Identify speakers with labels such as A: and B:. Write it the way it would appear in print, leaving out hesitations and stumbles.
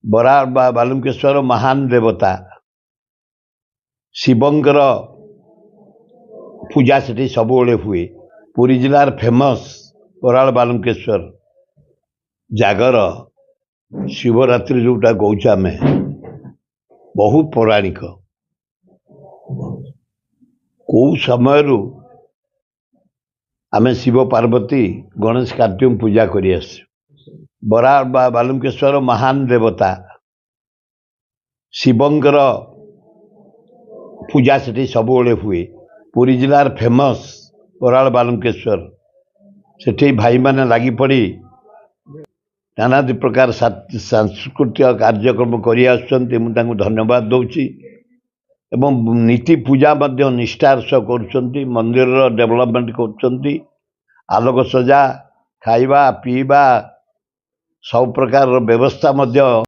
A: ବରାଳ ବା ବାଲୁଙ୍କେଶ୍ୱର ମହାନ ଦେବତା ଶିବଙ୍କର ପୂଜା ସେଠି ସବୁବେଳେ ହୁଏ। ପୁରୀ ଜିଲ୍ଲାର ଫେମସ୍ ବରାଳ ବାଲୁଙ୍କେଶ୍ୱର। ଜାଗର ଶିବରାତ୍ରି ଯେଉଁଟା କହୁଛୁ ଆମେ, ବହୁ ପୌରାଣିକ। କେଉଁ ସମୟରୁ ଆମେ ଶିବ, ପାର୍ବତୀ, ଗଣେଶ, କାର୍ତ୍ତିକଙ୍କୁ ପୂଜା କରି ଆସିଛୁ। ବରାଳ ବା ବାଲୁଙ୍କେଶ୍ୱର ମହାନ ଦେବତା ଶିବଙ୍କର ପୂଜା ସେଠି ସବୁବେଳେ ହୁଏ। ପୁରୀ ଜିଲ୍ଲାର ଫେମସ୍ ବରାଳ ବାଲୁଙ୍କେଶ୍ୱର। ସେଠି ଭାଇମାନେ ଲାଗିପଡ଼ି ନାନାଦି ପ୍ରକାର ସାଂସ୍କୃତିକ କାର୍ଯ୍ୟକ୍ରମ କରି ଆସୁଛନ୍ତି। ମୁଁ ତାଙ୍କୁ ଧନ୍ୟବାଦ ଦେଉଛି ଏବଂ ନୀତି ପୂଜା ମଧ୍ୟ ନିଷ୍ଠାର ସହ କରୁଛନ୍ତି। ମନ୍ଦିରର ଡେଭଲପମେଣ୍ଟ କରୁଛନ୍ତି। ଆଲୋକ ସଜା, ଖାଇବା ପିଇବା, ସବୁ ପ୍ରକାରର ବ୍ୟବସ୍ଥା ମଧ୍ୟ।